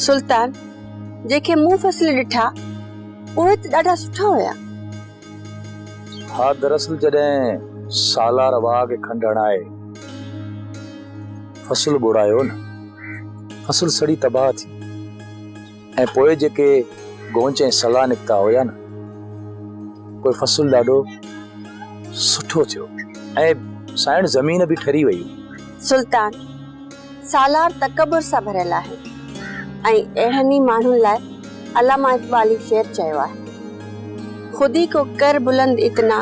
سلطان، جيڪي مون فصل ڏٺا، اهي ته ڏاڍا سٺا هيا. ها، دراصل جڏهن سالار واهه کي کنڊ هڻائي فصل ٻوڙايو نه، فصل سڙي تباهه ٿي ۽ پوء جيڪي گونچ ۽ سلا نڪتا هيا نه، پوء فصل ڏاڍو سٺو ٿيو ۽ سائڻ زمين به ٺري وئي هئي. سلطان، سالار تڪبر سان ڀريل آهي ۽ اهڙن ئي ماڻهن لاء علامه اقبال هي شعر چيو آهي، خودي ڪو ڪر بلند اتنا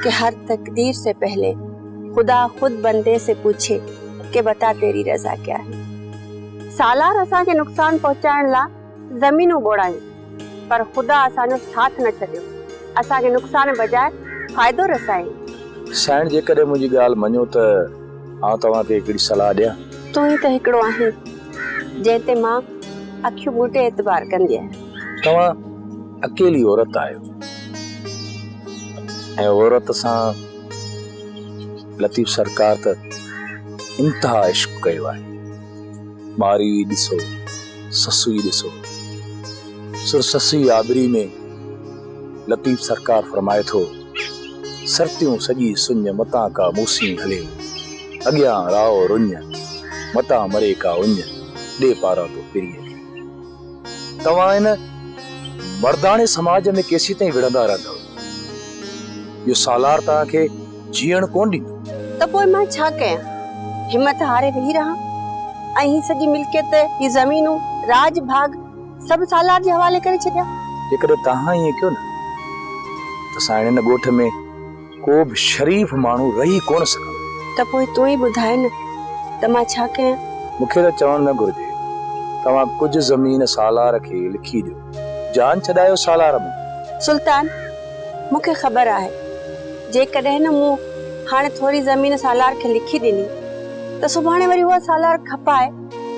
ڪه هر تقدير سي پهلي خدا خود بندي سي پوڇي ڪه بتا تيري رضا ڪيا هي. سالار اسان کي نقصان پهچائڻ لا زمينون ٻوڙايون پر خدا اسان جو ساٿ نه ڇڏيو، اسان کي نقصان بجاء فائدو رسايائين. سائڻ جيڪڏهن منهنجي ڳالهه مڃو ته آئون توهان کي هڪڙي صلاح ڏيان. تون ئي ته هڪڙو آهين جنهن تي مان اکيون ٻوٽي اعتبار ڪندي آهيان. توهان اڪيلي عورت آهيو ۽ عورت سان لطيف سرڪار ته انتها عشق ڪيو آهي. مارئي ڏسو، سسئي ڏسو. سر سسئي آبري ۾ لطيف سرڪار فرمائي ٿو، سرتيون سڄي سڃ متان ڪا موسين هلي، اڳيان رائو رڃ، متان مري ڪا اڃ، ڏي پاراتو پرينء کي. توهان هن مرداڻي سماج ۾ ڪيسيتائين وڙهندا رهندؤ؟ اهو سالار توهان کي جيئڻ ڪونه ڏيندو. ته پوء مان ڇا ڪيان؟ همت هاري ويهي رهان ۽ هي سڄي ملڪيت، هي زمينون، راڄ ڀاڳ سڀ سالار جي حوالي ڪري ڇڏيان؟ جيڪڏهن توهان ائين ڪيو نه ته سائڻ هن ڳوٺ ۾ ڪو به شريف ماڻهو رهي ڪونه سگهندو. ته پوء تون ئي ٻڌاء نه ته مان ڇا ڪيان؟ مون کي ته چوڻ نه گهرجي. توهان ڪجهه زمين سالار کي لکي ڏيو. جان ڇڏايو سالار مان. سلطان، مون کي خبر آهي، جيڪڏهن نه مون هاڻي ٿوري زمين سالار کي لکي ڏني ته سڀاڻي وري اها سالار کپائي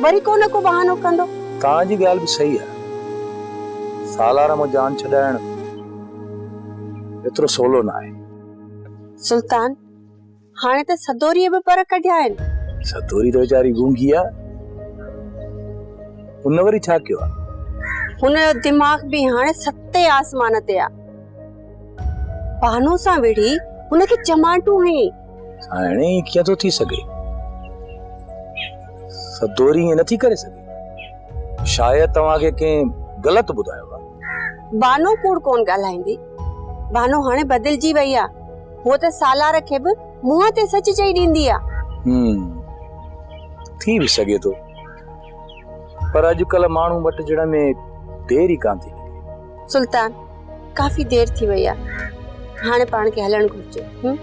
وري ڪو نه ڪو بهانو ڪندو. توهان جي ڳالهه به صحيح آهي. سالار مان جان ڇڏائڻ ايترو سولو نه آهي. سلطان، هاڻي ته سدوريء به پر ڪڍيا آهن. سدوري ته ويچاري گونگي آ. ان وري ڇا ڪيو آ؟ هن جو دماغ به هاڻي ستين آسمان تي آ. بانو سان وڙهي هن کي چماٽون هنئين. سائڻ ائين ڪيئن ٿو ٿي سگهي؟ سدوري ائين نٿي ڪري سگهي. شايد توهان کي ڪنهن غلط ٻڌايو آ. بانو ڪوڙ ڪونه ڳالهائيندي. بانو هاڻي بدلجي وئي آ. هوء ته سالار کي به منهن تي سچ چئي ڏيندي آ. هم، ٿي به سگهي ٿو. پر اڄڪلهه ماڻهو مٽجڻ ۾ دير ئي ڪانه ٿي لڳي. سلطان، ڪافي دير ٿي وئي آ. هاڻي پاڻ کي هلڻ گهرجي. هم؟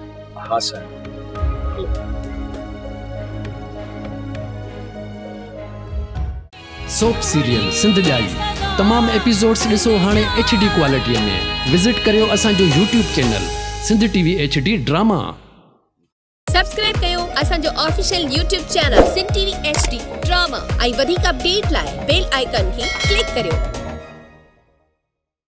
ها سائين، هلو. سوپ سيريل سنڌ ڄائي تمام ايپيسوڊس ڏسو هاڻي ايڇ ڊي ڪوالٽي ۾ وزٽ ڪريو اسان جو YouTube channel Sindh T V H D drama. Subscribe ڪيو اسان جو official YouTube channel Sindh T V H D drama ۽ وڌيڪ اپڊيٽ لاء بيل آئيڪان کي ڪلڪ ڪريو.